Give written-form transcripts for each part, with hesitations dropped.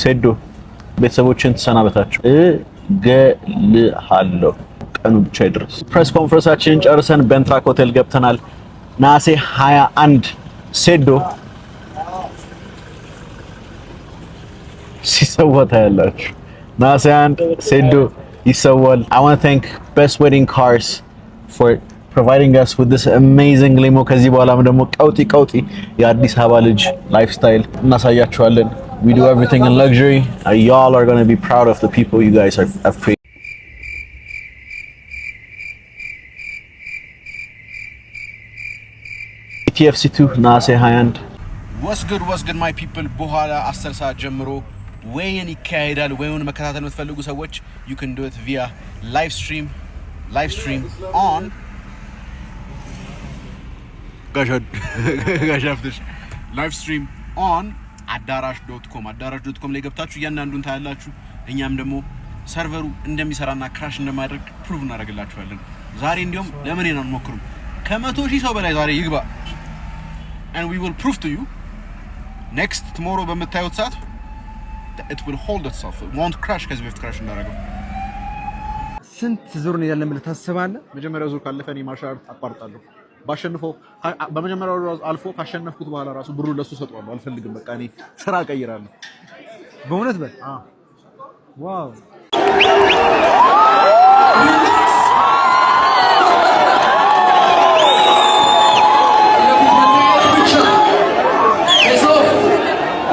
ሴዶ ቤተሰቦችን ትሰናበታችሁ እገልሃለሁ። ቀኑ ብቻ ይድረስ። Press conference ኣችንን ጨርሰን በንትራክ ሆቴል ገብተናል። ነሐሴ 21 ሴዶ ሲሰዋ ታያላችሁ። ነሐሴ 1 ሴዶ ይሰዋል። I want to thank Best Wedding Cars for providing us with this amazing limo። ከዚህ በኋላም ደግሞ ቀውጢ ቀውጢ የአዲስ አበባ ልጅ lifestyle እናሳያችኋለን። We do everything in luxury. Y'all are going to be proud of the people you guys have created. ETFC 2 ነሐሴ 21። What's good, what's good, my people? በኋላ 10 ሰዓት ጀምሮ weigh-in ይካሄዳል። Weigh-in መከታተል የምትፈልጉ ሰዎች you can do it via live stream, live stream on ጋሽ live stream on አዳራሽ.com። አዳራሽ.com ላይ ገብታችሁ እያንዳንዱን ታያላችሁ። እኛም ደግሞ server ኡ እንደሚሰራና crash እንደማያደርግ prove እናደርግላችኋለን። ዛሬ እንዲሁም ለምን ነው አንሞክሩም? ከ100,000 ሰው በላይ ዛሬ ይግባ and we will prove to you next tomorrow በምታዩት ሰዓት it will hold itself, it won't crash ከዚህ በፊት crash እንዳደረገው። ስንት ዙር ነው ያለን ብለህ ታስባለህ? መጀመሪያው ዙር ካለፈ እኔ martial art አቋርጣለሁ። ባሸንፈው በመጀመሪያው ዙር አልፎ ካሸነፍኩት በኋላ ራሱ ብሩ ለሱ ሰጠዋለሁ። አልፈልግም። በቃ እኔ ስራ እቀይራለሁ። በእውነት በል፣ wow።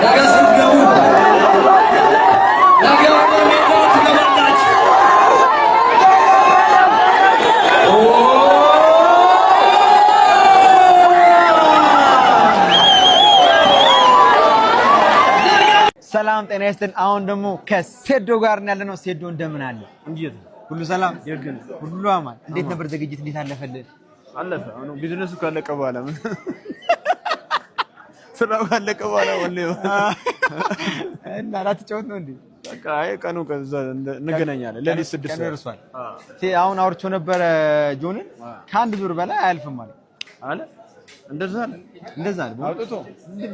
ነገ ስትገቡ ነገ ወደ ሜዳው ትገባላችሁ። ሰላም ጤና ይስጥልን። አሁን ደግሞ ከሴዶ ጋር ነው ያለነው። ሴዶ እንደምን አለ? እንዴት? ሁሉ ሰላም፣ ሁሉ አማን። እንዴት ነበር ዝግጅት? እንዴት አለፈልህ? አለፈ። አሁን ቢዝነሱ ካለቀ በኋላ፣ ምን ስራው ካለቀ በኋላ ወሌ እና ላትጫወት ነው እንዴ? በቃ አይ ቀኑ ከዛ እንገናኛለን። ሌሊት 6 ቀኑ ደርሷል። አሁን አውርቼው ነበረ ጆንን፣ ከአንድ ዙር በላይ አያልፍም ማለት አለ። እንደዛ አለ። እንደዛ አለ። አውጥቶ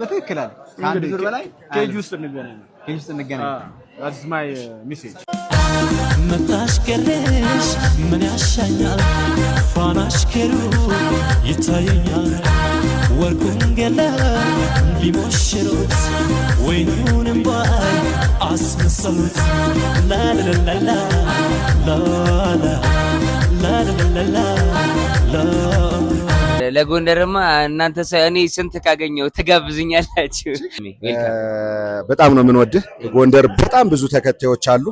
በትክክል አለ። ከአንድ ዙር በላይ Cage ውስጥ እንገናኛለን። Cage ውስጥ እንገናኝ። That's my message. መጣሽ ቀረሽ ምን ያሻኛል? ፋናሽ ከሩቅ ይታየኛል። ወርቁን ገላ ቢሞሽሩት ወይኑንም ባይ አስመሰሉት። ላላላላ ላላ ላላላላ ላ ለጎንደርማ እናንተ እኔ ስንት ካገኘው ትጋብዙኛላችሁ? በጣም ነው የምንወድህ። ጎንደር በጣም ብዙ ተከታዮች አሉ።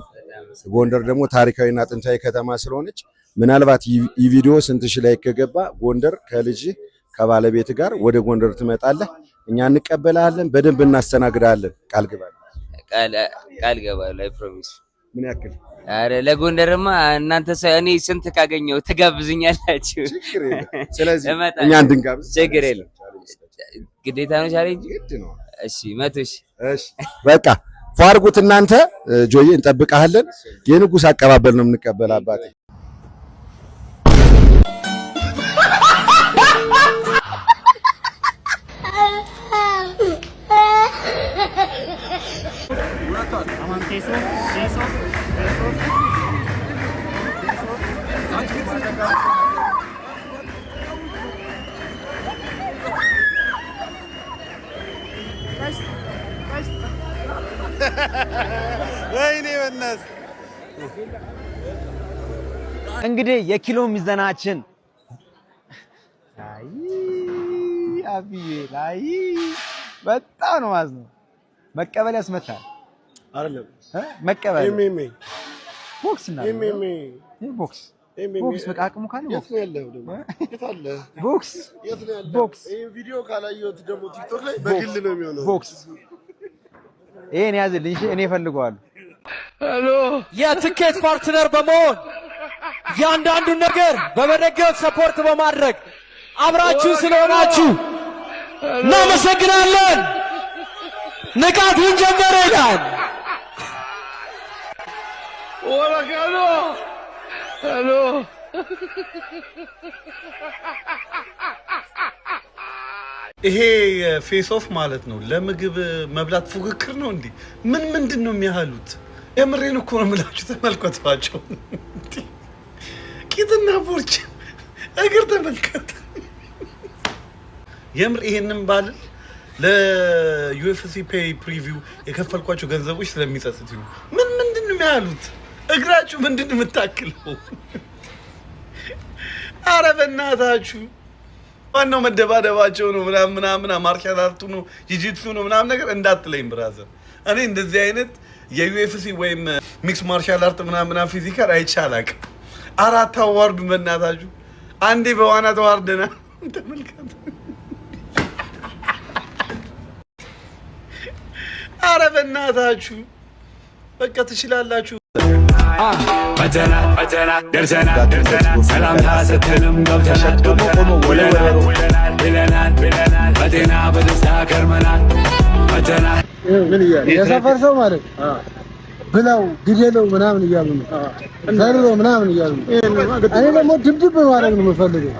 ጎንደር ደግሞ ታሪካዊና ጥንታዊ ከተማ ስለሆነች ምናልባት ይህ ቪዲዮ ስንት ሺህ like ከገባ ጎንደር ከልጅ ከባለቤት ጋር ወደ ጎንደር ትመጣለህ። እኛ እንቀበልሃለን፣ በደንብ እናስተናግድሃለን። ቃል ግባ። ቃል ገባለሁ። I promise። ምን ያክል? አረ ለጎንደርማ እናንተ እኔ ስንት ካገኘው ትጋብዙኛላችሁ? ችግር የለም። ስለዚህ እመጣለሁ። እኛ እንድንጋብዝ ችግር የለም። ግዴታ ነው challenge። ግድ ነው። እሺ፣ 100,000። እሺ በቃ ፏርጉት እናንተ። ጆዬ እንጠብቅሃለን። የንጉስ አቀባበል ነው የምንቀበል አባቴ። ወይኔ በእናትህ። እንግዲህ የኪሎ ሚዛናችን፣ አይ አብዬ ላይ በጣም ነው ማዝነው። መቀበል ያስመታል። አይደለም። እ መቀበል MMA ቦክስ እና MMA ይሄ ቦክስ ቦክስ በቃ አቅሙ ካለ የት ቦክስ ነው ያለው ደግሞ? የት አለ? ቦክስ የት ነው ያለው? ቦክስ። ይሄን ቪዲዮ ካላየሁት ደግሞ ቲክቶክ ላይ በግል ነው የሚሆነው። ቦክስ ይሄን ያዝልኝ። እሺ እኔ እፈልገዋለሁ። የትኬት partner በመሆን እያንዳንዱን ነገር በመደገፍ support በማድረግ አብራችሁ ስለሆናችሁ እናመሰግናለን። ንቃቱን ጀመረ ይላል። ይሄ face off ማለት ነው። ለምግብ መብላት ፉክክር ነው እንዴ? ምን ምንድን ነው የሚያህሉት? የምሬን እኮ ነው የምላችሁ። ተመልከቷቸው። ቂጥና ቦርጭ እግር ተመልከት። የምር ይሄንን ባልል ለ UFC pay preview የከፈልኳቸው ገንዘቦች ስለሚጸጽቱኝ ነው። ምን ምንድን ነው የሚያህሉት? እግራችሁ ምንድን ነው የምታክለው? አረ በእናታችሁ፣ ዋናው መደባደባቸው ነው ምናምን ምናምን፣ martial art ኡ ነው፣ jiu-jitsu ነው ምናምን ነገር እንዳትለኝ brother። እኔ እንደዚህ አይነት የ UFC ወይም mix martial art ምናምን ምናምን physical አይቼ አላውቅም። አራት አዋርዱ በእናታችሁ። አንዴ በዋና ተዋርደናል። ተመልከቱ። አረ በእናታችሁ፣ በቃ ትችላላችሁ። መተናል መተናል ደርሰናል ደርሰናል፣ ሰላምታ ሰተንም ገብተናል ውለናል ብለናል ብለናል፣ በጤና በደስታ ከርመናል መተናል። የሰፈር ሰው ማለት ብለው ግደለው ምናምን እያሉ ነው፣ ዘርሮ ምናምን እያሉ ነው። እኔ ደግሞ ድብድብ ማድረግ ነው የምፈልገው።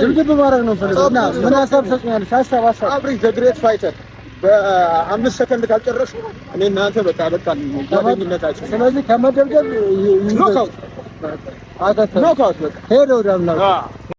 ድብድብ ማድረግ ነው የምፈልገው። እና ምን ሀሳብ ሰጡኛለሽ? ሀሳብ ሀሳብ። አብሪ the great fighter፣ በ5 ሰከንድ ካልጨረሱ እኔ እናንተ በቃ በቃ ጓደኝነታችን። ስለዚህ ከመደብደብ Knockout, knockout በቃ። ሄደ ወደ አምላኩ።